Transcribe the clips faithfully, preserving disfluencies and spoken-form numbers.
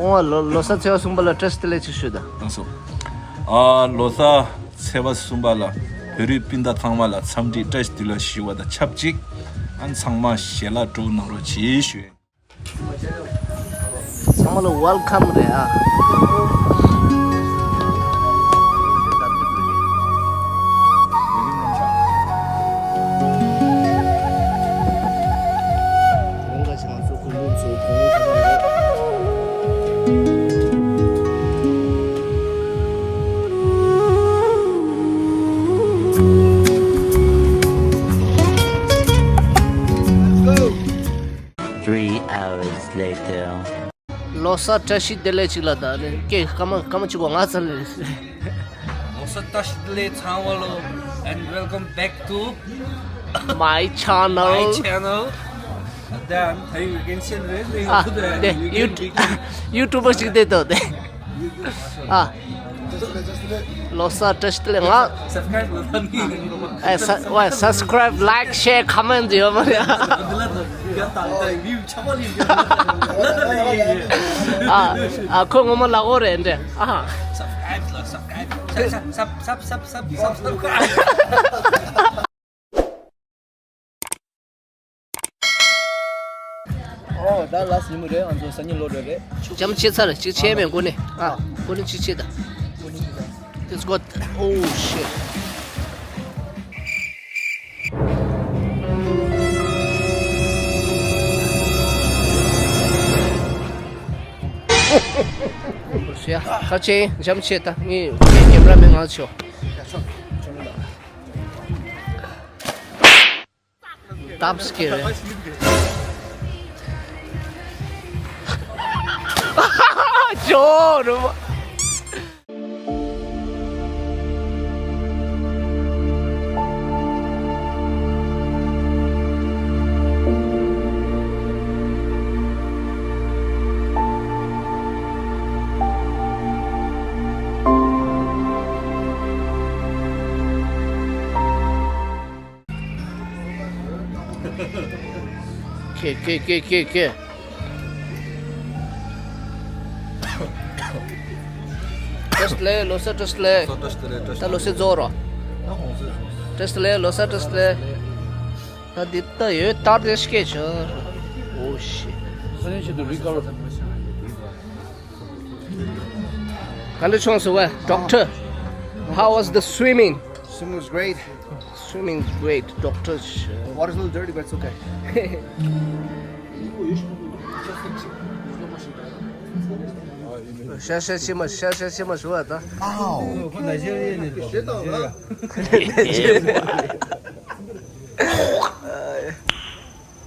ཨོ་ལོ་ལོ་གསར་ཚེས་པ་གསུམ་པ་ལ་བཀྲ་ཤིས་བདེ་ལེགས་ཅིག་ཞུ་དང་། ལགས་སོ། ཨ་ལོ་གསར་ཚེས་པ་གསུམ་པ་ལ་བོད་རིགས་སྤུན་ཟླ་ཚང་མ་ལ་འཚམས་འདྲི་བཀྲ་ཤིས་བདེ་ལེགས་ཞུ་བ་དང་ཆབས་ཅིག་ཨ་ཚང་མ་ཞལ་ལག་སྤྲོ་གནང་རོགས་གྱིས་ཞུ། ཚང་མ་ལ་ཝེལ་ཀམ་རེད་ཨ། Three hours later. ལོ་གསར་བཀྲ་ཤིས་བདེ་ལེགས་ཅིག་ལ་ད་ནི་ཀེ་སྐར་མ་སྐར་མ་གཅིག་གོ་ང་ཚ་ལེ། ལོ་གསར་བཀྲ་ཤིས་བདེ་ལེགས་ཚང་མ་ལོ། And welcome back to my channel. My channel. Then you can see the ཨ་དེ་ཡུ་ཡུ་ཊུབ་པ་ཞིག་དེ་དོ་དེ། ཨ། ལོ་གསར་བཀྲ་ཤིས་བདེ་ལེགས་ང་། Subscribe ལོ་ད་ནི། ཨེ་ས་ཝེ་subscribe, like, share, comment ཡོད་མ་རེད། འདི་ལ་ད་ད་ད་view ཆག་པ་ལི་ཡོད། ལ་ད་ལི་ཡོད། ཨ་ཨ་ཁོ་ངོ་མ་ལ་འོ་རེད་འདྲ། ཨ་ཧ། Subscribe ལ་subscribe. Sub sub sub sub sub sub subscribe. ཨོ་ད་ལ་སི་ཉིན་མོ་རེད། ང་ཚོ་སང་ཉིན་ལོ་རེད་རེད། ཅམ་ཆེ་ཚར་གཅིག་ཆེ་མེད་གོ་ནི། ཨ་གོ་ནི་གཅིག་ཆེ་ད། Let's go. Oh shit. ཁ་ཆེ་ཅམ་ཆེ་ད་ངས་ཀེམ་ར་མེན་ང་ཆོ། ཏབ་སི་ཀེ་རེད། ཇོ་རུ། ཁེ་ཁེ་ཁེ་ཁེ་ཁེ། བཀྲ་ཤིས་བདེ་ལེགས། ལོ་གསར་བཀྲ་ཤིས་བདེ་ལེགས། ད་ལོ་གསར་རྫོགས་རོགས། བཀྲ་ཤིས་བདེ་ལེགས། ལོ་གསར་བཀྲ་ཤིས་བདེ་ལེགས། ད་འདི་ལྟ་ཡོད་ད་དེ་སྐད་ཆ། Oh shit. ག་འདྲ་བྱུང་སོང་བས། Doctor, how was the swimming? Swimming was great. Swimming is great, doctor. Water's a little dirty, but it's okay. ཤ་ཤ་ཤི་མ་ཤ་ཤ་ཤི་མ་ཞུ་བ་ད། Nigeria.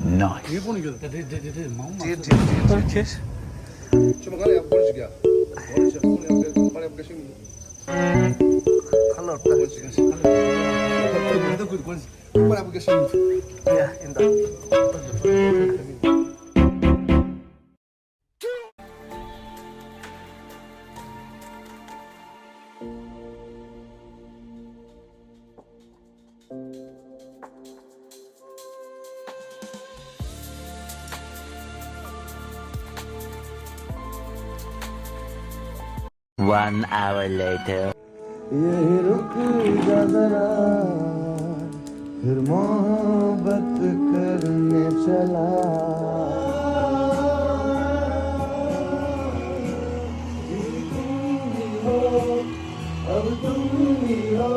Nice. One hour later. यही रुक जा जरा, फिर मोहब्बत करने चला। अब तुम ही हो।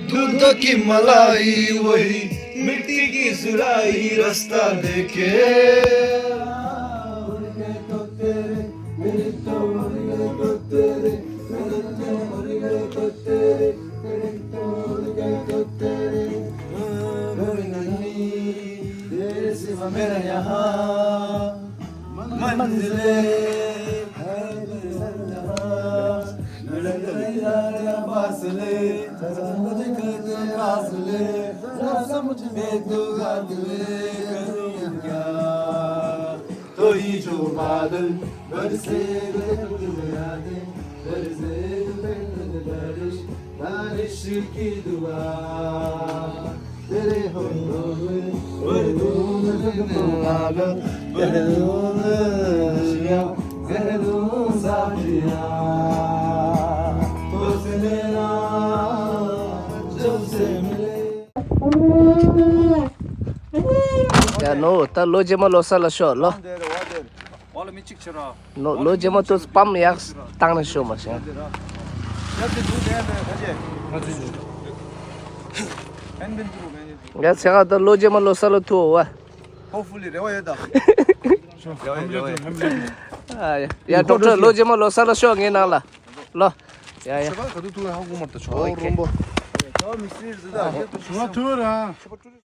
दूधों की मलाई वही, मिट्टी की सुराही, रास्ता देखे। तेरे सिवा मेरा यहाँ मंजिले है, लड़ाई फासले, समझ कर फासले, समझ में तू घात ले, करूँ क्या? तो ये जो बादल बरसे, बरसे, बारिश, बारिश की दुआ। तेरे होठों में और धूम में ཡ་ནོ། ད་ལོ་རྗེས་མ་ལོ་གསར་ལ་ཤོག་ལོ། ལོ་ལོ་རྗེས་མ་ཏོ་སྤམ་ཡག་བཏང་ནས་ཤོག་མ་ཤེས། ཡ་ཚེ་ག་ད་ལོ་རྗེས་མ་ལོ་གསར་ལ་ཐུག་འོ་བ། Hopefully རེ་བ་ཡོད་ད། རེ་བ་ཡོད། ཨ་ཡ་ཡ་ཌོག་ཊར་ལོ་རྗེས་མ་ལོ་གསར་ལ་ཤོག་ངའི་ནང་ལ་ལོ། ཡ་ཡ། ཤོག་ག་དུ་ཐུག་ཧ་གོ་མར་ད་ཆོག་རོམ་པོ། ཨོ་མི་སྲིད་ཟེར་ད། ཤོག་ཐུག་ར།